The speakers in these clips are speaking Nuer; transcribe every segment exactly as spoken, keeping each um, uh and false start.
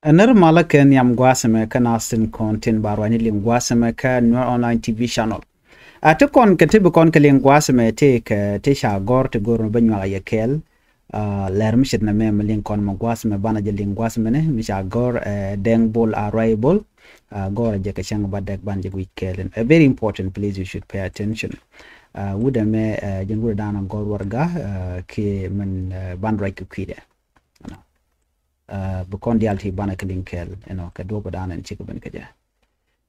Ɛ nir malä kɛ nhiam gua̱a̱th ɛmɛ kä nath tin kɔn tin ba ruacni liŋ gua̱a̱th ɛmɛ kä Nuer Online T V channel. A ti kɔn kɛ ti bi kɔn kɛ liŋ gua̱a̱th ɛmɛ ti kɛ ti ca gɔ̱r ti go̱r mɛ bä nyuak a yɛ kɛɛl. A, lɛr mi ce̱t nɛmɛ mi liŋ kɔn mɛ gua̱a̱th ɛmɛ banɛ jɛ liŋ gua̱a̱th ɛmɛni mi ca gɔ̱r, ɛ, Deng Bol Arwai Bol. A, gɔ̱r a jɛ kɛ cäŋ ba dɛk banɛ jɛ guic kɛɛl in. A very important, please, you should pay attention. A, wut ɛmɛ, ɛ, jɛn wut ɛ da̱a̱n a gɔ̱r warɛga, ɛ, kiɛ min, ɛ, ban ruac kɛ kui̱dɛ. Ɛnɔ. Ɛ, bi kɔn diaal ti banɛ kɛ liŋ kɛɛl, you know, kɛ duɔ̱p ɛ da̱a̱n ɛn cikɛ ben kɛ jɛ.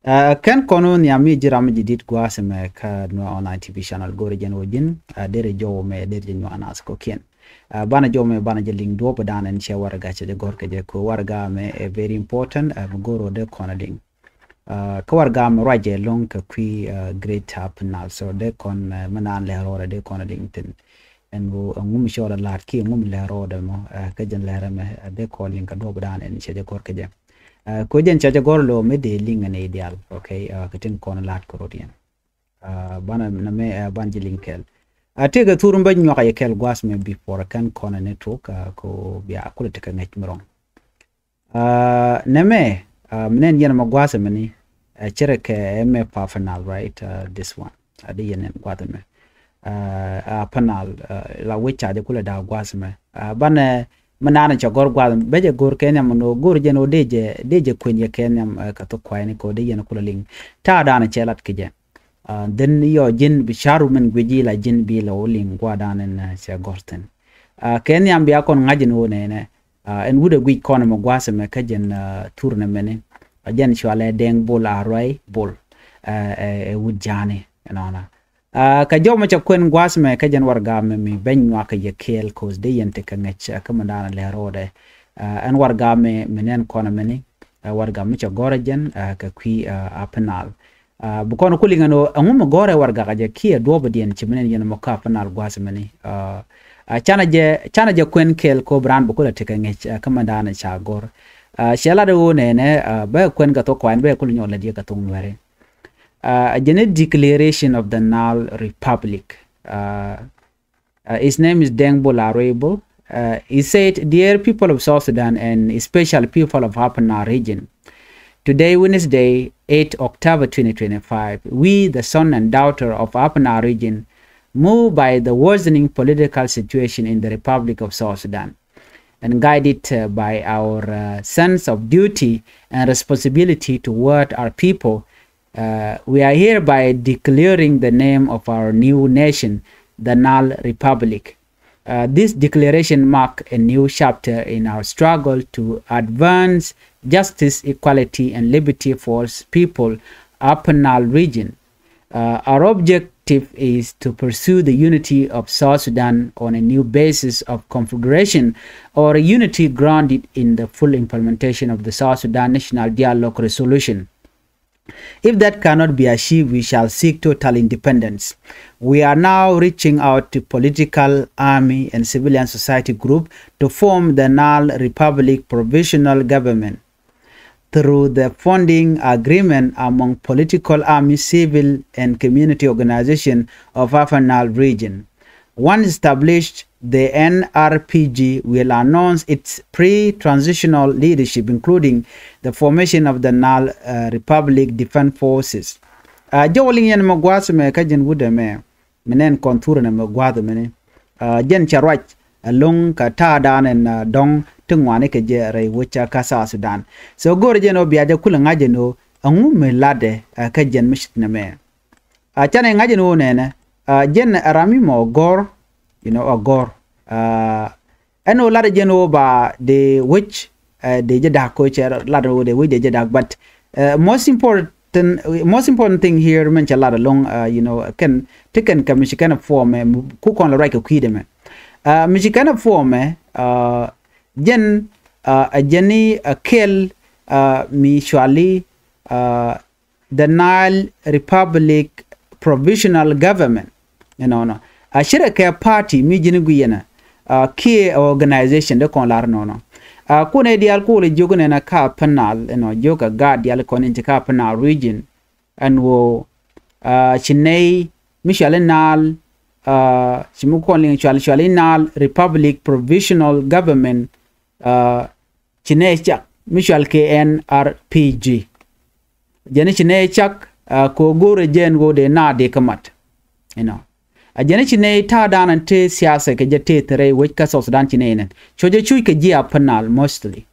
Ɛ, kɛn kɔn wä nhiam mi ji̱ ram mi ji̱ di̱t gua̱a̱th ɛmɛ kä Nuer Online T V channel go̱o̱rɛ jɛn wä ji̱n, ɛ, derɛ jɔw mɛ derɛ jɛ nyuak nath kɔ̱kiɛn. Ɛ, banɛ jɔw mɛ banɛ jɛ liŋ duɔ̱p ɛ da̱a̱n ɛn cɛ warɛga cɛ jɛ gɔ̱r kɛ jɛ kɛ warɛga mɛ ɛ very important, ɛ, mi go̱o̱rɛ dee kɔn ɛ liŋ. Ɛ, kä warɛga mɛ ruac jɛ lo̱ŋ kɛ kui̱, ɛ, Greater Upper Nile. So dee kɔn, ɛ, mi naan lɛ rɔɔdɛ dee kɔn ɛ liŋ thin. Ɛn ɣöö ɛŋu mi cɔɔl ɛ la̱t kiɛ ɛŋu mi lɛ rɔɔdɛ mɔ, ɛ, kä jɛn lɛr ɛmɛ, ɛ, dee kɔn liŋ kɛ duɔ̱p ɛ da̱a̱n ɛn cɛ jɛ gɔ̱r kɛ jɛ. Ɛ, kɛ jɛn cɛ jɛ gɔ̱r lo̱o̱ mi dee liŋ ɛn i̱ diaal, okay, ɛ, kɛ tin kɔn la̱t kɛ rot yɛn. Ɛ, banɛ nɛmɛ, ɛ, ban ji̱ liŋ kɛɛl. Ɛ, tëëkɛ thur mi bä nyuak a yɛ kɛɛl gua̱a̱th mɛ before kɛn kɔn ɛ ni tok, ɛ, kɛ ɣöö bia kulɛ tekɛ ŋäc mi rɔ̱ŋ. Ɛ, nɛmɛ, ɛ, mi nɛn yɛn mɛ gua̱a̱th ɛmɛni, ɛ, cɛ rɛ kɛ ɛmɛ pa Upper Nile, right? Ɛ, this one. Ɛ, di yɛn ɛn gua̱a̱th ɛmɛ. Ɛ, ɛ, Upper Nile, ɛ, la wec ca jɛ kulɛ da̱a̱ gua̱a̱th ɛmɛ. Ɛ, banɛ mi naan cɛ gɔ̱r gua̱a̱th ɛmɛ, bɛ jɛ go̱r kɛ nhiam ɛn ɣöö go̱r jɛn ɣöö dee jɛ, dee jɛ kueny yɛ kɛ nhiam, ɛ, kɛ thok kuayni kɛ ɣöö dee yɛn kulɛ liŋ. Ta̱a̱ da̱a̱n cɛ lat kɛ jɛ. Ɛ, then yɔ ji̱n bi ca̱ru min guic i̱ la ji̱n bi la wä liŋ gua̱a̱th da̱a̱n ɛn, ɛ, cɛ gɔ̱r thi̱n. Ɛ, kɛ nhiam bia kɔn ŋa̱c ɛn ɣöö nɛnɛ. Ɛ, ɛn wut ɛ guic kɔn ɛmɛ gua̱a̱th ɛmɛ kä jɛn, ɛ, thur nɛmɛni. Ɛ, jɛn cɔalɛ Deng Bol Arwai Bol. Ɛ, ɛ, ɛ wut ja̱a̱ni ɛnɔnɔ. Ɛ, kɛ jɔw mɛ cɛ kuɛn gua̱a̱th ɛmɛ kä jɛn warɛga mɛ mi bä nyuak kɛ yɛ kɛɛl, 'cause dee yɛn tekɛ ŋäc, ɛ, kä mi da̱a̱n lɛ rɔɔdɛ. Ɛ, ɛn warɛga mɛ mi nɛn kɔn ɛmɛni. Ɛ, warɛga mi cɛ gɔ̱r ɛ jɛn, ɛ, kɛ kui̱, ɛ, Upper Nile. Ɛ, bi kɔn ku liŋ ɛn ɣöö ɛŋu mi gɔ̱rɛ warɛga kɛ jɛ kiɛ duɔ̱ɔ̱p ɛ diɛn ci mi nɛn yɛn mɔ kä Upper Nile gua̱a̱th ɛmɛni. Ɛ, ɛ, canɛ jɛ, canɛ jɛ kuɛn kɛɛl kɛ ɣöö bi raan bi kulɛ tekɛ ŋäc, ɛ, kä mi da̱a̱n ca gɔ̱r. Ɛ, cɛ lat ɣöö nɛnɛ, ɛ, bä kuɛn kɛ thok kuany bä kulɛ nyɔk lät yɛ kɛ thok Nuɛri. Ɛ, jɛn i̱ declaration of the Nile Republic. Ɛ, Uh, his name is Deng Bol Arwai Bol. Uh, he said, "Dear people of South Sudan and especially people of Upper Nile region, today, Wednesday, eighth October twenty twenty-five, we, the son and daughter of Upper Nile region, moved by the worsening political situation in the Republic of South Sudan, and guided, uh, by our, uh, sense of duty and responsibility toward our people, uh, we are hereby declaring the name of our new nation, the Nile Republic. Uh, this declaration mark a new chapter in our struggle to advance justice, equality, and liberty for people Upper Nile region. Uh, our objective is to pursue the unity of South Sudan on a new basis of confederation or a unity grounded in the full implementation of the South Sudan National Dialogue Resolution. If that cannot be achieved, we shall seek total independence. We are now reaching out to political, army, and civilian society group to form the Nile Republic Provisional Government through the founding agreement among political, army, civil, and community organization of Upper Nile region. Once established, the N R P G will announce its pre-transitional leadership, including the formation of the Nile, uh, Republic Defense Forces." Uh, jɔwä liŋ yɛn mɛ gua̱a̱th mɛ kä jɛn wut ɛmɛ, mi nɛn kɔn thurɛ nɛmɛ gua̱a̱th mɛni. Uh, jɛn cɛ ruac ɛlɔ̱ŋ kɛ ta̱a̱ da̱a̱n ɛn, uh, dɔ̱ŋ ti ŋuani kɛ jɛ rɛy wec kä South Sudan. So go̱o̱rɛ jɛn ɔ bia jɛ kulɛ ŋa̱c jɛn ɔ ɛŋu mi latdɛ, uh, kä jɛn mi ce̱t nɛmɛ. A, canɛ ŋa̱c ɛn ɣöö nɛnɛ, a, jɛn ɛ ram mi mɔ gɔ̱r, you know, ɛ gɔ̱r. A, ɛn ɣöö latdɛ jɛn ɣöö ba dee wec, ɛ, dee jɛ da̱k, ko cɛ latdɛ ɣöö dee wec dee jɛ da̱k, but, ɛ, most important, most important thing here mɛn cɛ latdɛ ɛlɔ̱ŋ, ɛ, you know, kɛn ti kɛn kɛ mi ci kɛn ɛ puɔmɛ, ku kɔn lɛ ruac kɛ kui̱dɛ mɛ. Ɛ, mi ci kɛn ɛ puɔmɛ, ɛ, jɛn, ɛ, ɛ jɛn ni, ɛ, kɛl, ɛ, mi cuali, ɛ, the Nile Republic Provisional Government. Ɛnɔnɔ. A cirɛ kɛ party mi ji̱n gui yɛnɛ, a, kiɛ organization dee kɔn lar nɔnɔ. A, kunɛ diaal kulɛ jiök nɛnɛ kä Upper Nile, ɛnɔ, jiök ɛ gaat diaal kɔn in ci kä Upper Nile region. Ɛn ɣöö, a, ci nɛy mi cuali Nile, a, ci mi kɔn liŋ cuali, cuali Nile Republic Provisional Government, a, ci nɛy cak. mi cɔal kɛ N R P G. Jɛn i̱ ci nɛy cak, ɛ, kɛ ɣöö go̱o̱rɛ jɛn ɣöö dee naath dee kɛ mat. Inɔ. Ɛ jɛn i̱ ci nɛy ta̱a̱dan ɛn te siasa kɛ jɛ te thi̱n rɛy wec kä South Sudan ci nɛy nɛn. Cuɔ̱cɛ cuc kɛ ji̱ Upper Nile mostly.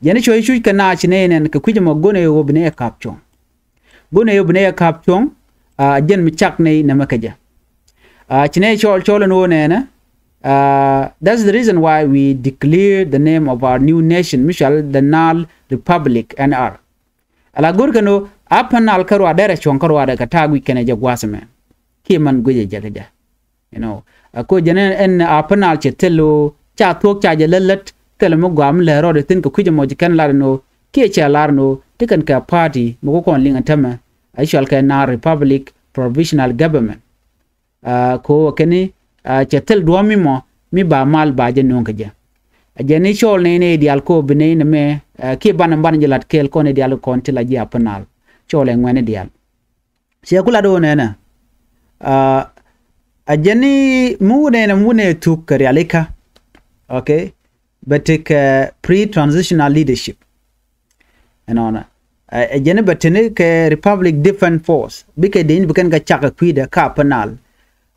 Jɛn i̱ cuɔ̱cɛ cuc kɛ naath ci nɛy nɛn kɛ kui̱c ɛmɔ go̱o̱rɛ ɣöö bi nɛy ɛ ka̱p cuɔ̱ŋ. Go̱o̱rɛ ɣöö bi nɛy ɛ ka̱p cuɔ̱ŋ, ɛ, jɛn mi cak nɛy nɛmɛ kɛ jɛ. Ɛ, ci nɛy cɔɔl cɔɔl ɛn ɣöö nɛnɛ, ɛ, that's the reason why we declare the name of our new nation, mi cɔal the Nile Republic, N R. Ala go̱o̱rkɛ ni ɣöö Upper Nile kä ruaadɛ rɛ cuɔ̱ŋ kä ruaadɛ kɛ ta̱a̱ guic kɛnɛ jɛ gua̱a̱th ɛmɛ. Kiɛ man guic ɛ jɛ kɛ jɛ. You know, ɛ ko jɛn ɛn, ɛn Upper Nile cɛ thil ɣöö ca thuɔ̱k ca jɛ lät lät, thilɛ mi gɔaa mi lɛ rɔɔdɛ thi̱n kɛ kui̱c ɛmɔ ci kɛn lar ɛn ɣöö kiɛ cɛ lar ɛn ɣöö ti kɛn kɛ party mi ku kɔn liŋ ɛn tämɛ, ɛ cɔal kɛ Nile Republic Provisional Government. Ɛ, ko kɛn i̱, ɛ, cɛ thil duɔ̱ɔ̱m mi mɔ mi ba mal ba jɛ nööŋ kɛ jɛ. Ɛ jɛn i̱ cɔɔl nɛy nɛy diaal ko bi nɛy nɛmɛ, ɛ, kiɛ banɛ banɛ jɛ la̱t kɛɛl kɔn nɛy diaal kɔn ti la ji̱ Upper Nile. Cɔɔl ɛ ŋuɛ̈ni diaal. Cɛ ku lat ɣöö nɛnɛ. Ɛ, ɛ jɛn i̱ mi wunɛ nɛ mi wunɛ thuk kɛ rialikä. Okay. Bɛ tekɛ pre-transitional leadership. Ɛnɔnɔ. Ɛ, ɛ jɛn i̱ bɛ teni kɛ Republic Defense Force. Bikɛ dee in bi kɛn kɛ cak kɛ kui̱dɛ kä Upper Nile.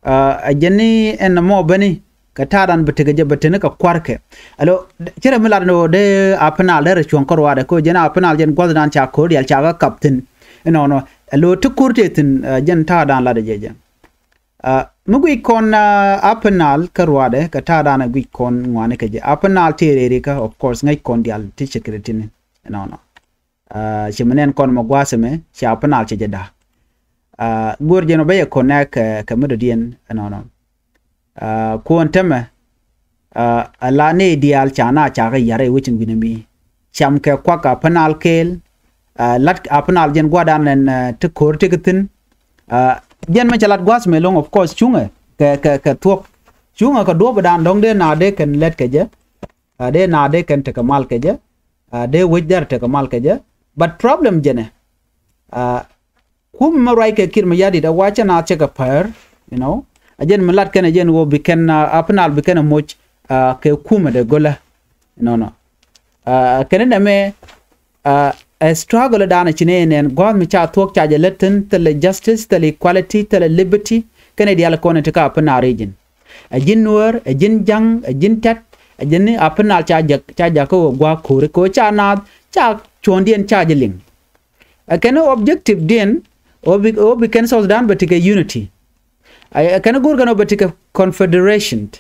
Ɛ, ɛ jɛn i̱ ɛn nɔmɔ beni kɛ ta̱a̱dan bɛ tekɛ jɛ bɛ teni kɛ kua̱rkɛ. Alo, cirɛ mi lat ni ɣöö dee Upper Nile dee rɛ cuɔ̱ŋ kä ruaadɛ kɛ ɣöö jɛn Upper Nile jɛn gua̱thdan ca ko̱r diaal ca kɛ kap thi̱n. Ɛnɔnɔ. Alo, ti ko̱r tëë thi̱n, ɛ, jɛn ta̱a̱dan latdɛ jɛ jɛ. Ɛ, mi guic kɔn, ɛ, Upper Nile kä ruaadɛ kɛ ta̱a̱dan ɛ guic kɔn ŋuani kɛ jɛ. Upper Nile tëë rɛy rikä, of course, ŋäc kɔn diaal ti ce̱tkɛ ti tini. Ɛnɔnɔ. Ɛ, ci mi nɛn kɔn mɔ gua̱a̱th ɛmɛ, ci Upper Nile cɛ jɛ da̱. Ɛ, go̱o̱r jɛn ɔ bä yɛ connect kɛ, kɛ mi dɔ̱diɛn, ɛnɔnɔ. Ɛ, kuɔn tämɛ, ɛ, ala nɛy diaal ca naath ca kɛ yar rɛy wec in wi̱nɛ mi. Cam kɛ kuak Upper Nile kɛɛl, ɛ, lat Upper Nile jɛn gua̱a̱thdan ɛn, ɛ, ti ko̱r ti kɛ thi̱n. Ɛ, jɛn mɛ cɛ lat gua̱a̱th ɛmɛ ɛlɔ̱ŋ, of course, cuŋɛ kɛ, kɛ, kɛ thuɔ̱k. Cuŋɛ kɛ duɔ̱ɔ̱pdan dɔ̱ŋ dee naath dee kɛn lät kɛ jɛ. Ɛ, dee naath dee kɛn tekɛ mal kɛ jɛ. Ɛ, dee wec dɛr tekɛ mal kɛ jɛ. But problem jɛnɛ. Ɛ, kumɛ mɛ ruac kɛ Kiir Mayardit a wa cɛ naath cɛ kɛ päär, you know. Ɛ jɛn mi lat kɛn ɛ jɛn ɣöö bi kɛn, ɛ, Upper Nile bi kɛn ɛ moc, ɛ, kɛ kumɛ dee go̱lä. Ɛnɔnɔ. Ɛ, kɛn nɛmɛ, ɛ, ɛ struggle dan ci nɛy nɛn gua̱a̱th mi ca thuɔ̱k ca jɛ lät thi̱n, thilɛ justice, thilɛ equality, thilɛ liberty, kɛn nɛy diaal kɔn in te kä Upper Nile region. Ɛ ji̱n Nuäär, ɛ ji̱n Ja̱ŋ, ɛ ji̱n Tɛt, ɛ ji̱n Upper Nile ca jak, ca jak kä ɣöö gua̱a̱th ko̱ri, kɛ ɣöö ca naath, ca cuɔ̱ɔ̱ŋdiɛn ca jɛ liŋ. Ɛ kɛn objective diɛn, ɣöö bi, ɣöö bi kɛn South Sudan bɛ tekɛ unity. Ɛ, ɛ kɛn go̱o̱r kɛn ɣöö bɛ tekɛ confederation.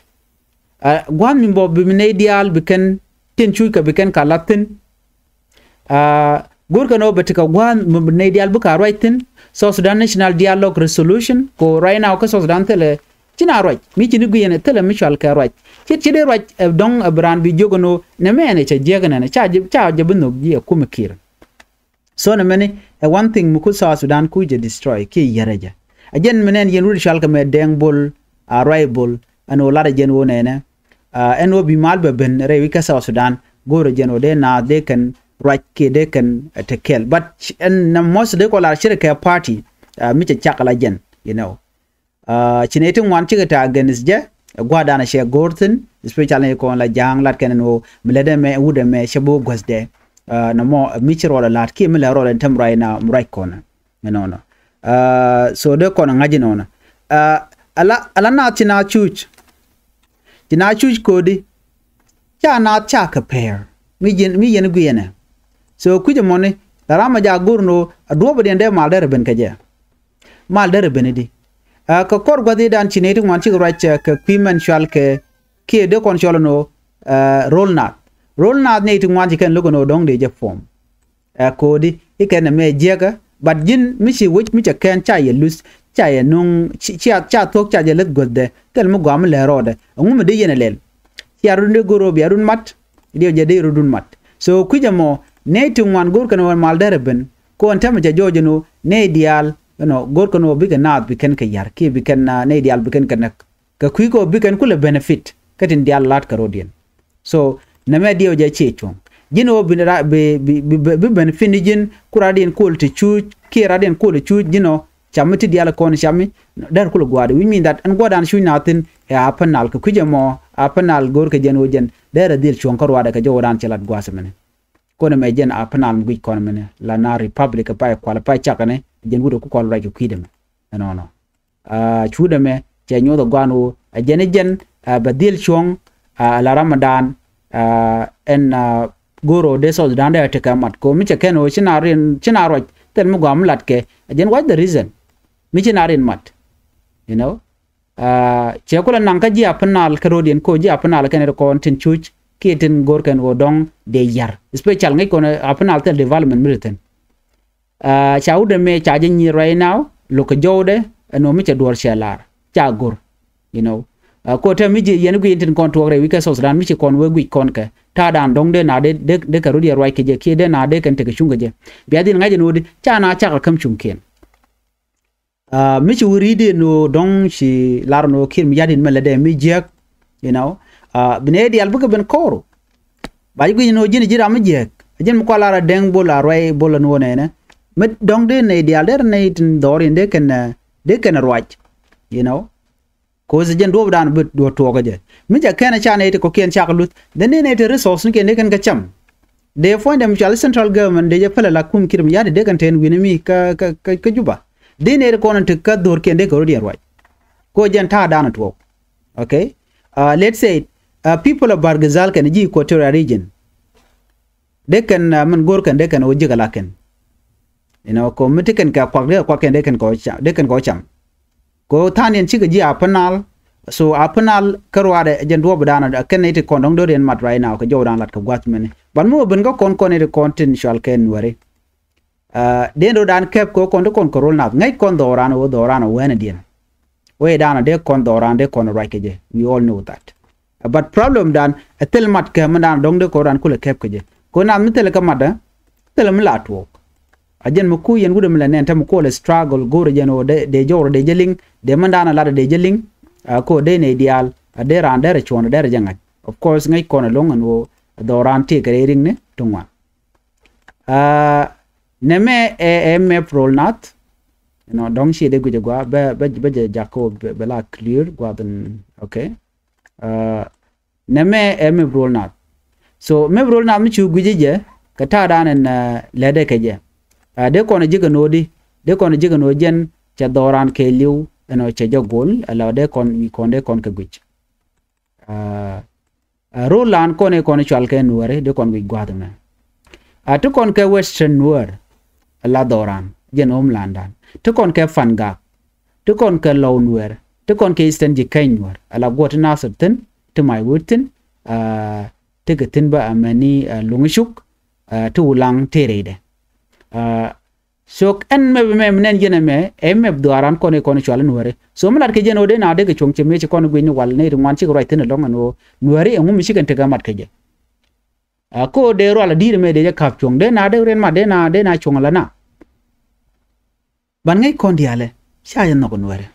Ɛ, gua̱a̱th mi bä bi mi nɛy diaal bi kɛn tin cuc kɛ bi kɛn ka la̱th thi̱n. Ɛ, go̱o̱r kɛn ɣöö bɛ tekɛ gua̱a̱th mi bi nɛy diaal bi ka ruac thi̱n. South Sudan National Dialogue Resolution, kɛ ɣöö right now kä South Sudan thilɛ, ci naath ruac, mi ci ni gui̱i̱n thilɛ mi cɔal kɛ ruac. Ci, ci dee ruac, ɛ, dɔ̱ŋ, ɛ, bi raan bi jiök ɛn ɣöö nɛmɛ ɛn ɛ cɛ jiäk ɛnɛn, ca jɛ, ca jɛ bi nhök ji̱ ɛ kumɛ Kiir. So nɛmɛni ɛ one thing mi ku South Sudan ku jɛ destroy kiɛ yärä jɛ. Ɛ jɛn mi nɛn yɛn wut cɔal kɛ mɛ Dɛŋ Bol, a ruac Bol, ɛn ɣöö lat ɛ jɛn ɣöö nɛnɛ. Ɛ, ɛn ɣöö bi mal bɛ ben rɛy wi̱c kä South Sudan, go̱o̱rɛ jɛn ɣöö dee naath dee kɛn ruac kiɛ dee kɛn, ɛ, te kɛl. But ɛn nɛ mɔth dee kɔ lar cirɛ kɛ party, ɛ, mi cɛ cak ala jɛn, you know. Ɛ, ci nɛy ti ŋuan cikɛ te against jɛ, ɛ, gua̱a̱thdan ɛ cɛ go̱o̱r thi̱n, especially ni kɔn la Ja̱a̱ŋ lat kɛn ɛn ɣöö mi lät ɛmɛ, wut ɛmɛ, cɛ bi wä guäthdɛ. Ɛ, nɔmɔ, ɛ, mi ci ruɔdɛ la̱t kiɛ mi lɛ ruɔdɛ ɛn tɛm ruac na, mi ruac kɔn. Ɛnɔnɔ. Ɛ, so dee kɔn ɛ ŋa̱c inɔnɔ. Ɛ, ala, ala naath ci naath cuc. Ci naath cuc ko̱di. Ca naath ca kɛ pɛɛr. Mi yɛn, mi yɛn guiɛnɛ. So kui̱c ɛmɔni, la ram ɛ jaak go̱r ni ɣöö, a duɔ̱ɔ̱pɛ diɛn dee mal derɛ ben kɛ jɛ. Mal derɛ ben idi. Ɛ, kɛ kɔr gua̱thidan ci nɛy ti ŋuan cikɛ ruac, ɛ, kɛ kui̱ mɛn cɔal kɛ kiɛ dee kɔn cɔl ɛn ɣöö, ɛ, ro̱l naath. Ro̱l naath nɛy ti ŋuan ci kɛn lo̱k ɛn ɣöö dɔ̱ŋ dee jɛ form. Ɛ, ko̱di, i̱ kɛn ɛmɛ jiäkä, but ji̱n mi ci wec mi cɛ kɛn ca yɛ luth, ca yɛ nuŋ, ci, cia, ca thuɔ̱k ca jɛ leth guäthdɛ, thil mi gɔaa mi lɛ rɔɔdɛ, ɛŋu mi dee yɛn ɛ lɛl? Cia run dee go̱r ɣöö bia run mat, diɛw jɛ dee run dun mat. So kui̱c ɛmɔ, nɛy ti ŋuan go̱r kɛn ɣöö mal derɛ ben, kɔn tɛmɛ cɛ jɔɔc ɛn ɣöö, nɛy diaal, you know, go̱r kɛn ɣöö bikɛ naath bi kɛn kɛ yar, kiɛ bi kɛn, ɛ, nɛy diaal bi kɛn kɛ näk. Kɛ kui̱ kɛ ɣöö bi kɛn kulɛ benefit kä tin diaal la̱t kɛ ro̱diɛn. So nɛmɛ diɛw jɛ ciɛ cuɔ̱ŋ. Ji̱n ɣöö bi ra-, bi, bi, bi, bi benefit ni ji̱n ku radiɛn kol ti cuuc kiɛ radiɛn kol ti cuuc ji̱n ɔ cami ti diaal kɔn cami. Dɛr kulɛ gua̱a̱r, which mean that ɛn gua̱a̱rdan cuuc na thi̱n ɛ Upper Nile kɛ kui̱c ɛmɔ Upper Nile go̱o̱r kɛ jɛn ɣöö jɛn dɛr ɛ dhil cuɔ̱ŋ kä ruaadɛ kɛ jɔwdan cɛ lat gua̱a̱th ɛmɛni. Kɔn ɛmɛ jɛn Upper Nile mi guic kɔn ɛmɛnɛ la na republic pay kual pay cakɛ ni jɛn wut ɛ ku kual ruac kɛ kui̱dɛ mɛ. Ɛnɔnɔ. Aa, cuudɛ mɛ cɛ nyoth ɛ guan ɣöö ɛ jɛn ɛ jɛn, aa, bɛ dhil cuɔ̱ŋ, aa, la Ramadan, aa, ɛn, aa, go̱o̱r ɣöö dee South Sudan dee ɛ tekɛ mat kɛ ɣöö mi cɛ kɛn ɣöö ci na rin ci na ruac thil mi gɔaa mi latkɛ ɛ jɛn, what's the reason mi ci na rin mat, you know. Aa, cɛ kulɛ naŋ kä ji̱ Upper Nile kä ro̱diɛn kɛ ɣöö ji̱ Upper Nile kɛn ri kɔn tin cuc kiɛ tin go̱o̱r kɛn ɣöö dɔ̱ŋ dee ya̱r, especial ŋäc kɔn Upper Nile thil development mi ri thi̱n. Aa, ca wut ɛmɛ ca jɛ nyier right now, lo̱k kɛ jɔwdɛ ɛn ɣöö mi cɛ duɔ̱ɔ̱r cɛ lar ca go̱r, you know. Aa, kɛ ɣöö te mi ji̱ yɛn guic in tin kɔn tuɔɔk rɛy wi̱c kɛ South Sudan mi ci kɔn wee guic kɔn kɛ ta̱a̱dan dɔ̱ŋ dee na dee dee dee kɛ rot yɛ ruac kɛ jɛ kiɛ dee na dee kɛn tekɛ cuŋ kɛ jɛ. Bia dhil ŋa̱c ɛn ɣöö di ca na cakɛ käm cuŋkiɛn. Aa, mi ci wä ri̱i̱diɛn ɣöö dɔ̱ŋ ci lar ɛn ɣöö Kiir mi ya̱di̱n mɛ lätdɛ mi jiääk, you know. Aa, bi nɛy diaal bikɛ ben kɔɔru. Ba ji̱ guic ɛn ɣöö ji̱n ji̱ ram mi jiääk. Ji̱n mi kɔn lar a Dɛŋ Bol a ruac Bol ɛn ɣöö nɛnɛ mi dɔ̱ŋ dee nɛy diaal derɛ nɛy tin dhɔriɛn dee kɛn, ɛ, dee kɛn ruac, you know. Kɛ ɣöö jɛn duɔ̱ɔ̱pdan bi duɔ̱ɔ̱r tuɔɔk kä jɛ. Mi ca kɛn ca nɛy ti kɔ̱kiɛn cakɛ luth, dee nɛy nɛy ti resource ni kɛn dee kɛn kä cam. Dee puɔ̱nydɛ mi cɔal central government dee jɛ pälɛ la kum Kiir mi ya̱di̱ dee kɛn te wi̱n mi kä, kä, kä, kä Juba. Dee nɛy ti kɔn ti kä dho̱rkiɛn dee kɛ rot yɛn ruac. Kɛ ɣöö jɛn ta̱a̱dan tuɔɔk. Okay? Aa, let's say, aa, people of Bahr el Ghazal kɛn ji̱ Equatoria region. Dee kɛn, aa, min go̱o̱r kɛn dee kɛn ɣöö ji̱ kɛ la kɛn. You know, kɛ ɣöö mi ti kɛn kɛ kuak dee kɛ kuak kɛn dee kɛn kɛ ɣöö cam, dee kɛn kɛ ɣöö cam. Kɛ ɣöö tha̱a̱ŋdiɛn cikɛ ji̱ Upper Nile. So Upper Nile kä ruaadɛ jɛn duɔ̱ɔ̱pdan ɛ kɛn nɛy ti kɔn dɔ̱ŋ do̱riɛn mat right now kɛ jɔwdan lat kɛ gua̱th mɛni. But mi wä ben kä kɔn kɔn nɛy ti kɔn tin cɔal kɛ Nuääri. Aa, dee rotdan kɛp kɛ ɣöö kɔn ti kɔn kɛ ro̱l nath. Ŋäc kɔn dhɔran ɣöö dhɔran ɛ weenädiɛn. Wecdan ɛ dee kɔn dhɔran dee kɔn ruac kɛ jɛ. We all know that. But problemdan ɛ thil mat kɛ mindan dɔ̱ŋ dee kɔn ran kulɛ kɛp kɛ jɛ. Kɛ ɣöö nath mi thil kɛ matdä, thil mi la tuɔɔk. A jɛn mi ku yɛn wut mi la nɛn te mi kuɔlɛ struggle go̱o̱rɛ jɛn ɣöö dee, dee jɔwrɛ dee jɛ liŋ, dee mindan a latdɛ dee jɛ liŋ. Aa, kɛ ɣöö dee nɛy diaal a dee raan derɛ cuɔ̱ɔ̱ŋdɛ derɛ jɛ ŋa̱c. Of course ŋäc kɔn ɛlɔ̱ŋ ɛn ɣöö dhɔran tëëkɛ rɛy ri̱ŋni ti ŋuan. Aa, nɛmɛ ɛ, ɛ map ro̱l nath. You know, dɔ̱ŋ ciɛ dee guic ɛ gua̱a̱ bɛ, bɛ, bɛ jɛ jakä bɛ, bɛ la clear gua̱a̱ ben. Okay. Aa, nɛmɛ ɛ map ro̱l nath. So map ro̱l nath mi cu guic jɛ kɛ ta̱a̱dan ɛn, aa, lätdɛ kɛ jɛ. Aa, dee kɔn ji̱ kɛ no̱o̱di, dee kɔn ji̱ kɛ no̱o̱ jɛn cɛ dhɔran kɛɛliw ɛn ɣöö cɛ jɛ go̱o̱l, ala dee kɔn, kɔn dee kɔn kɛ guic. Aa, aa, ro̱l lan kɔn i̱ kɔn i̱ cɔal kɛ Nuääri, dee kɔn guic gua̱a̱th ɛmɛ. Aa, ti kɔn kɛ Western Nuer, ala dhɔran, jɛn homeland dan. Ti kɔn kɛ Pangak, ti kɔn kɛ Lou Nuer, ti kɔn kɛ Eastern Jikany Nuer, ala guɔ̱t ti Nasir thi̱n, ti Maiwut thi̱n, aa, ti kɛ thi̱n bä amäni, aa, Luŋ Cuk, aa, ti Wulaŋ tëë rɛydɛ. Aa, so ɛn map ɛmɛ mi nɛn jɛn ɛmɛ, ɛ map dhɔran kɔn i̱ kɔn i̱ cɔal i̱ Nuääri. So mi lat kɛ jɛn ɣöö dee na dee kɛ cuɔ̱ŋ cɛ mëë ci kɔn i̱ guic ni wal nɛy ti ŋuan cikɛ ruac thi̱n ɛlɔ̱ŋ ɛn ɣöö Nuääri ɛŋu mi cikɛn tekɛ mat kɛ jɛ. Aa, kɛ ɣöö dee rual a di̱i̱t ɛmɛ dee jɛ ka̱p cuɔ̱ŋ, dee na dee ren mat, dee na, dee na cuɔ̱ŋ ala na. Ban ŋäc kɔn diaalɛ, ca jɛ nhɔk Nuääri.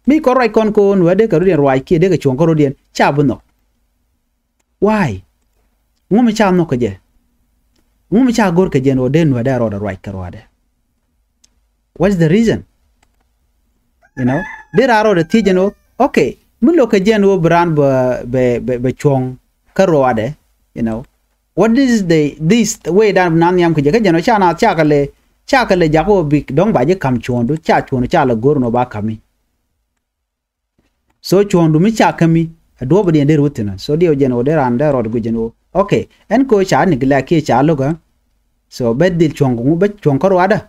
Mi kɔn ruac kɔn kɛ ɣöö Nuääri dee kɛ rɔ̱diɛn ruac kiɛ dee kɛ cuɔ̱ŋ kä rɔ̱diɛn, ca bi nhɔk. Why? Ŋu mi ca nhɔk kɛ jɛ? Ŋu mi ca go̱r kɛ jɛ ɛn ɣöö dee Nuäär dee a rɔɔdɛ ruac kɛ ruaadɛ? What is the reason? You know, dee raa rɔɔdɛ thiec ɛn ɣöö, okay, mi lo̱k kɛ jɛ ɛn ɣöö bi raan bɛ, bɛ, bɛ, bɛ cuɔ̱ŋ kä ruaadɛ, you know, what is the, this way dan bi naath nhiam kɛ jɛ? Kä jɛn ɣöö ca naath cakɛ lɛ, cakɛ lɛ jakä ɣöö bi dɔ̱ŋ ba ji̱ ka̱m cuɔ̱ɔ̱ŋdu, ca cuɔ̱ɔ̱ŋdu ca lɛ go̱r ɛn ɣöö ba ka̱mi. So cuɔ̱ɔ̱ŋdu mi ca kämi, ɛ duɔ̱ɔ̱pdiɛn dee rut thi̱n. So diɛw jɛn ɣöö dee raan dee rɔɔdɛ guic ɛn ɣöö, okay, ɛn kɛ ɣöö ca neglect kiɛ ca lo̱kä. So bɛ dhil cuɔ̱ŋ kɛ ŋu, bɛ cuɔ̱ŋ kä ruaadä.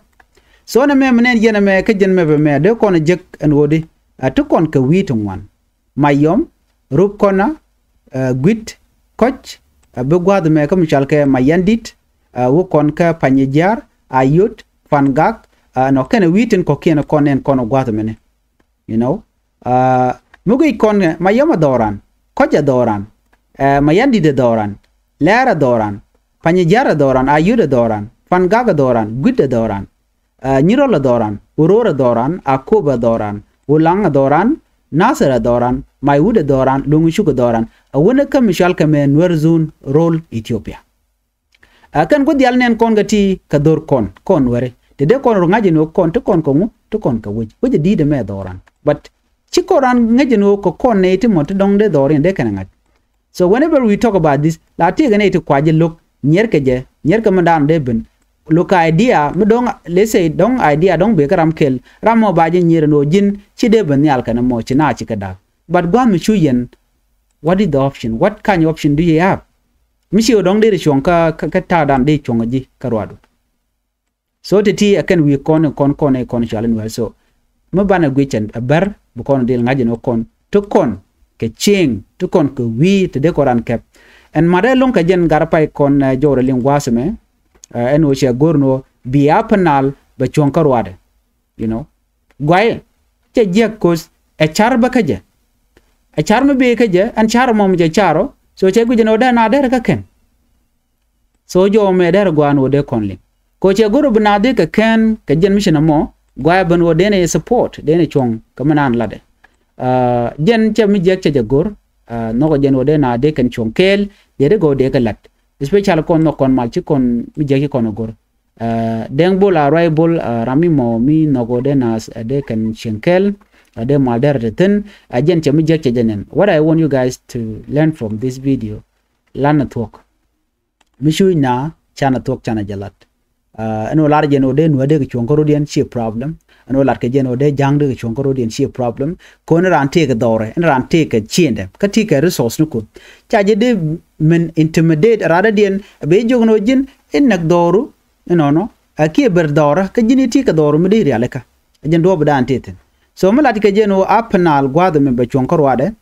So nɛmɛ mi nɛn jɛn ɛmɛ kä jɛn map ɛmɛ dee kɔn jek ɛn ɣöö di, ɛ ti kɔn kɛ wi̱i̱ ti ŋuan. Mayom, Rup Kɔna, ɛ, Guit, Kɔc, ɛ, bi gua̱a̱th ɛmɛ kä mi cɔal kɛ Mayandit, ɛ, wä kɔn kä Panyijiar, Ayot, Pangak, ɛ, nɔ kɛnɛ wi̱i̱ tin kɔ̱kiɛn kɔn nɛn kɔn gua̱a̱th ɛmɛni. You know, aa, mi guic kɔn kɛ, Mayom ɛ dhɔran, Kɔc ɛ dhɔran, ɛ, Mayandit ɛ dhɔran, Lɛɛr ɛ dhɔran, Panyijiar ɛ dhɔran, Ayut ɛ dhɔran, Pangak ɛ dhɔran, Guit ɛ dhɔran, ɛ, Nyirol ɛ dhɔran, Uror ɛ dhɔran, Akobo ɛ dhɔran, Ulaŋ ɛ dhɔran, Nasir ɛ dhɔran, Maiwut ɛ dhɔran, Luŋ Cuk ɛ dhɔran, ɛ wänɛ kä mi cɔal kɛ mɛ Nuer Zone Roll Ethiopia. Ɛ kɛn ku dhial nɛn kɔn kɛ ti kɛ dho̱r kɔn, kɔn Nuääri. Ti dee kɔn rɔ ŋa̱c ɛn ɣöö kɔn, ti kɔn kɛ ŋu, ti kɔn kɛ wec. Wec ɛ di̱i̱t ɛmɛ dhɔran. But ci kɔn raan ŋäc ɛn ɣöö kɛ kɔn nɛy ti mɔ ti dɔ̱ŋ dee dhɔr in dee kɛn ɛ ŋa̱c. So whenever we talk about this, la tëëkɛ nɛy ti kuac jɛ lo̱k, nyiɛrkɛ jɛ, Nyier kɛ mi daan dee ben. Luk idea mi dɔ̱ŋ, let's say, dɔ̱ŋ idea dɔ̱ŋ bee kä ram kɛl. Ram mɔ ba ji̱ nyier ni ɣöö ji̱n ci dee ben nhial kɛn mɔ ci na ci kɛ da̱k. But gua̱a̱th mi cu yɛn, what is the option? What kind of option do you have? Mi ci ɣöö dɔ̱ŋ dee ri cuɔ̱ŋ kä, kä, kä ta̱a̱ daan dee cuɔ̱ŋ kä ji̱ kä ruaadu. So ti ti ɛ kɛn wi̱i̱ kɔn, kɔn, kɔn, kɔn cual in wɛl. So mi banɛ guic ɛn ɛ bär bi kɔn dil ŋa̱c ɛn wä kɔn ti kɔn kɛ cieŋ, ti kɔn kɛ wi̱i̱ ti dee kɔn ran kɛp. Ɛn mat ɛ lo̱ŋ kɛ jɛn gar pay kɔn, eh, jɔwrɛ liŋ gua̱a̱th ɛmɛ, eh, ɛn wä cɛ go̱r ni wä bi a Upper Nile bɛ cuɔ̱ŋ kä ruaadɛ. You know, guayɛ cɛ jiäk koth ɛ car bä kä jɛ. Ɛ car mi bee kä jɛ ɛn car mɔ mi cɛ car ɔ. So cɛ guic ɛn wä dee na dee rɛ kä kɛn. So jɔw mɛ dɛr gua̱a̱n wä dee kɔn liŋ. Ko cɛ go̱r bi na dee kɛ kɛn kɛ jɛn mi ci na mɔ gua̱a̱ ben wä dee ni support dee ni cuɔ̱ŋ kɛ mi naan latdɛ. Ah, jɛn cɛ mi jiɛk cɛ jɛ go̱r, ah, nhɔkɔ jɛn wä dee na dee kɛn cuɔ̱ŋ kɛɛl dee dee gɔw dee kɛ lat. Especially kɔn nhɔk kɔn mal ci kɔn mi jiɛk ci kɔn go̱r. Ah, Dɛŋ Bol Aruay Bol, ah, ram mi mɔ mi nhɔk wä dee na, ah, dee kɛn cuɔ̱ŋ kɛɛl, ah, dee mal dɛr te thin, ah, jɛn cɛ mi jiɛk cɛ jɛ nɛn. What I want you guys to learn from this video, lan a thuɔ̱k. Mi cuc na canɛ thuɔ̱k canɛ jɛ lat. Ah, ɛn ɣöö lar jɛn ɣöö dee nuäär dee kɛ cuɔ̱ŋ kä rɔ̱diɛn ciɛ problem. Ɛn ɣöö lar kɛ jɛn ɣöö dee ja̱ŋ dee kɛ cuɔ̱ŋ kä rɔ̱diɛn ciɛ problem. Kɔn raan tëëkɛ dhɔrɛ, ɛn raan tëëkɛ ciëndɛ kä tëëkɛ resource ni kun. Ca jɛ dee min intimidate raadädiɛn, bɛ jiök ni ɣöö ji̱n in näk dhɔru, inɔnɔ. Ɛ kiɛ ber dhɔrä kä ji̱n i̱ tëëkɛ dhɔru mi dee rialikä. Ɛ jɛn duɔ̱ɔ̱p dan tëë thi̱n. So mi lat kɛ jɛn ɣöö Upper Nile gua̱a̱th ɛmɛ bɛ cuɔ̱ŋ kä ruaadɛ.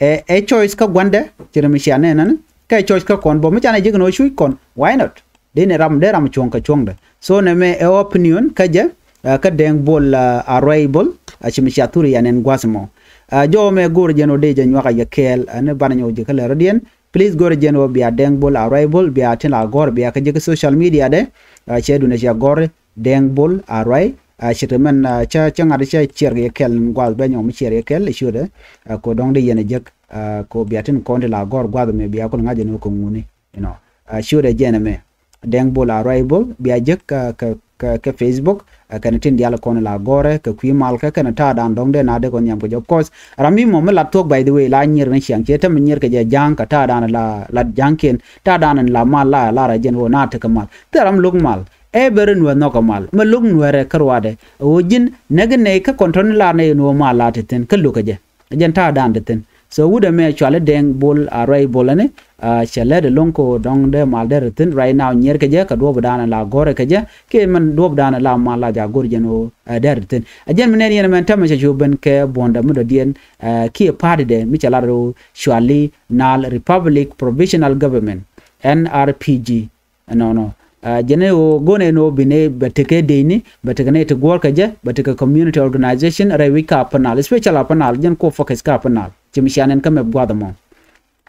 Ɛ, ɛ choice kä gua̱ndɛ ci ri mi cia nɛn nani. Kɛ choice kä kɔn bä mi canɛ ji̱ kɛ ni ɣöö cuc kɔn. Why not? Dee ni ram, dee ram cuɔ̱ŋ kɛ cuɔ̱ŋdɛ. So nɛ mɛ ɛ opinion kä jɛ, ɛ, kä Dɛŋ Bol, ɛ, Aruay Bol, ɛ, ci mi cia thur ya nɛn gua̱th mɔ. Ɛ, jɔw mɛ go̱r jɛn ɣöö dee jɛ nyuak a yɛ kɛɛl, ɛ, ni banɛ nyɔk ji̱ kä lɛ rɔ̱diɛn. Please go̱r jɛn ɣöö bia Dɛŋ Bol Aruay Bol bia tin la gɔ̱r bia kä ji̱ kä social media dɛ. Ɛ, cɛ dun ɛ cia gɔ̱r Dɛŋ Bol Aruay, a, ce̱tkɛ mɛn, a, cä, cä ŋa̱t cä ciɛɛr kɛ yɛ kɛl gua̱a̱th bɛ nyɔk mi ciɛɛr yɛ kɛl, ciötdɛ, a, ko dɔ̱ŋ di yɛn ɛ jek, a, ko bia tin kɔn ti la gɔ̱r gua̱a̱th mɛ bia kul ŋa̱c ɛn wä kɛ ŋuni, you know. A, ciötdɛ jɛn ɛmɛ. Dɛŋ Bol Aruay Bol, bia jek, a, kɛ, kɛ, kɛ Facebook, a, kɛn tin diaal kɔn la gɔ̱rɛ, kɛ kui̱ mal kɛ, kɛn ta̱a̱ dan dɔ̱ŋ dee na dee kɔn nhiam kɛ jɛ. Of course, ram mi mɔ mi lat thuɔ̱k, by the way, la nyier ni ciaŋ, ciɛ te mi nyier kɛ jɛ ja̱a̱ŋ, kɛ ta̱a̱ dan la, la ja̱a̱ŋkiɛn, ta̱a̱ dan la mal la, la rɛ jɛn wä na tekɛ mal. Thil ram lo̱k mal. Ɛ bɛ rɛ nuäär nhɔkä mal. Mɛ lo̱k nuäärɛ kä ruaadɛ. Ɛ ɣöö ji̱n näk nɛy kä kɔn tɔ̱ni lar nɛy nuäär mal la ti thi̱n kä lo̱kä jɛ. Ɛ jɛn ta̱a̱ dan ti thi̱n. So wut ɛmɛ cuali Dɛŋ Bol Aruay Bol ɛni, a, cɛ lɛt ɛlɔ̱ŋ kɛ ɣöö dɔ̱ŋ dee mal dɛr ti thi̱n. Right now nyier kɛ jɛ kɛ duɔ̱ɔ̱p dan la gɔ̱rɛ kɛ jɛ. Kiɛ mɛn duɔ̱ɔ̱p dan la mal la ja go̱r jɛn ɣöö, ɛ, dɛr ti thi̱n. Ɛ jɛn mi nɛn yɛn ɛmɛn tämɛ cɛ cu ben kɛ buɔ̱ndɛ mi dɔ̱diɛn, ɛ, kiɛ party dɛ mi cɛ lar ɣöö cuali Nile Republic Provisional Government, N R P G. Ɛnɔnɔ. A, jɛn ɛ ɣöö go̱n ɛn ɣöö bi nɛ bɛ tekɛ dec ni, bɛ tekɛ nɛ ti guɔ̱ɔ̱r kɛ jɛ, bɛ tekɛ community organization rɛy wi̱c kä Upper Nile, especially Upper Nile, jɛn kuɔ focus kä Upper Nile. Ci mi cia nɛn kä map gua̱a̱th ɛmɔ.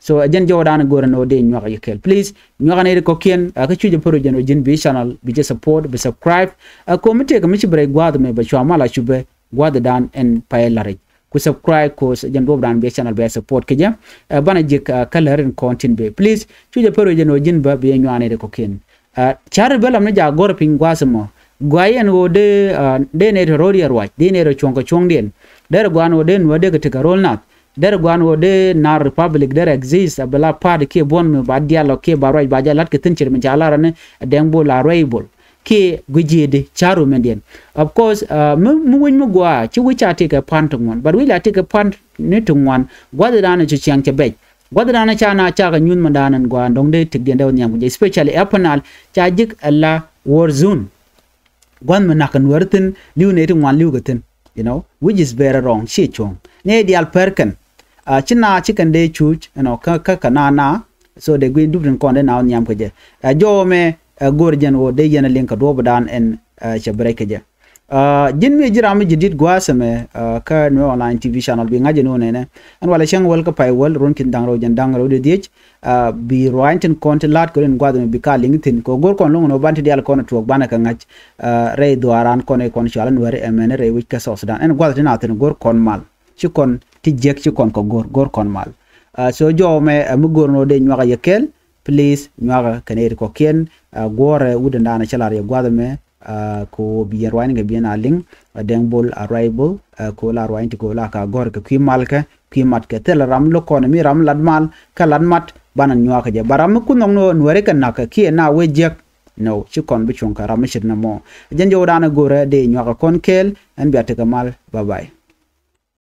So, ɛ jɛn jɔwdan go̱r ɛn ɣöö dee nyuak yɛ kɛl. Please, nyuak ɛn ɛ ri kɔ̱kiɛn, a, kä cuc ɛ pär jɛn ɣöö ji̱n bi channel, bi jɛ support, bi subscribe. A, ko̱ mi tëëk mi ci bi rɛy gua̱a̱th ɛmɛ bɛ cua mal a cupɛ gua̱a̱th dan ɛn pay la̱ric. Ku subscribe, ku jɛn duɔ̱ɔ̱p dan bi channel bi support kɛ jɛ. Ɛ, banɛ ji̱, ɛ, kä lär in kɔn tin bee. Please, cu jɛ pär jɛn ɣöö ji̱n bä bi nyuak ɛn ɛ ri kɔ̱kiɛn. Ɛ, ca̱r bä lam ni ja gɔ̱r piny gua̱a̱th ɛmɔ. Gua̱a̱th ɛn ɣöö dee, ɛ, dee nɛ ti ro̱o̱diɛn ruac, dee nɛ ti cuɔ̱ŋ kɛ cuɔ̱ŋdiɛn. Derɛ gua̱a̱n ɣöö dee nuäär dee kɛ tekɛ ro̱l nath. Derɛ gua̱a̱n ɣöö dee Nile Republic derɛ exist, a bɛ la party kiɛ buɔ̱n mi ba dial ɔ kiɛ ba ruac ba jɛ la̱t kɛ thi̱n ce̱t mi ca lar ɛn ɛ Dɛŋ Bol Aruay Bol. Kiɛ gui̱c ji̱ di ca̱r rumɛndiɛn. Of course, a, mi, mi wi̱c mi gua̱a̱, ci wi̱c ca tekɛ pan ti ŋuan. But wi̱c la tekɛ pan ni ti ŋuan, gua̱th dan ci ciaŋ cɛ bɛc. Gua̱th dan ca na cakɛ nyuth mi dan ɛn gua̱a̱ dɔ̱ŋ dee tekdiɛn dee wä nhiam kɛ jɛ. Especially Upper Nile, ca ji̱k ɛ la war zone. Gua̱th mi nak kɛ nuäär thi̱n, li̱w nɛ ti ŋuan li̱w kɛ thi̱n. You know, which is very wrong, ciɛ cuɔ̱ŋ. Nɛ diaal pär kɛn. A, ci na ci kɛn dee cuc, you know, kä, kä, kä na na. So dee gui̱n dup tin kɔn dee na wä nhiam kɛ jɛ. A, jɔw mɛ, a, go̱r jɛn ɣöö dee yɛn a liŋ kɛ duɔ̱ɔ̱p dan ɛn, a, cɛ bi rɛc kɛ jɛ. A, ji̱n mi ji̱ ram mi ji̱ di̱t gua̱a̱th ɛmɛ, a, kä Nuer Online T V channel bi ŋa̱c jɛn ɣöö nɛnɛ. Ɛn walɛ cäŋ wäl kä pay wäl, ruɔ̱n ki̱n da̱ŋ rɛw jɛn da̱ŋ rɛw dee dhiec. A, bi ruaacni tin kɔn ti la̱t kɛ rin gua̱th ɛmɛ bi ka liŋ thi̱n. Kɛ go̱r kɔn lo̱ŋ nɔ ban ti diaal kɔn tuɔɔk banɛ kɛ ŋa̱c, a, rɛy dhuaaran kɔn ɛ kɔn cual nuääri ɛmɛni rɛy wi̱c kä South Sudan. Ɛn gua̱th ti na thi̱n go̱r kɔn mal. Ci kɔn ti jiäk ci kɔn kɛ go̱r, go̱r kɔn mal. A, so jɔw mɛ, a, mi go̱r nɔ dee nyuak a yɛ kɛl, please, nyuak kɛn ɛ ri kɔ̱kiɛn, a, guɔ̱rɛ wut ɛn daanɛ cä lar yɛ gua̱th ɛmɛ, a, ko bi yɛn ruacni kɛ bi yɛn a liŋ, a, Dɛŋ Bol Aruay Bol, a, ko la ruacni ti ko la ka gɔ̱r kɛ kui̱ mal kɛ, kui̱ mat kɛ thilɛ ram lo̱k kɔn mi ram lat mal, kä lat mat, banɛ nyuak kɛ jɛ. Ba ram mi kun nhɔk ni nuääri kɛ nak kɛ kiɛ na wee jiäk, nɔ ci kɔn bi cuɔ̱ŋ kɛ ram mi ce̱t nɔmɔ. Jɛn jɔwdan ɛ go̱rɛ dee nyuak ɛ kɔn kɛɛl. Ɛn bia tekɛ mal. Bye bye.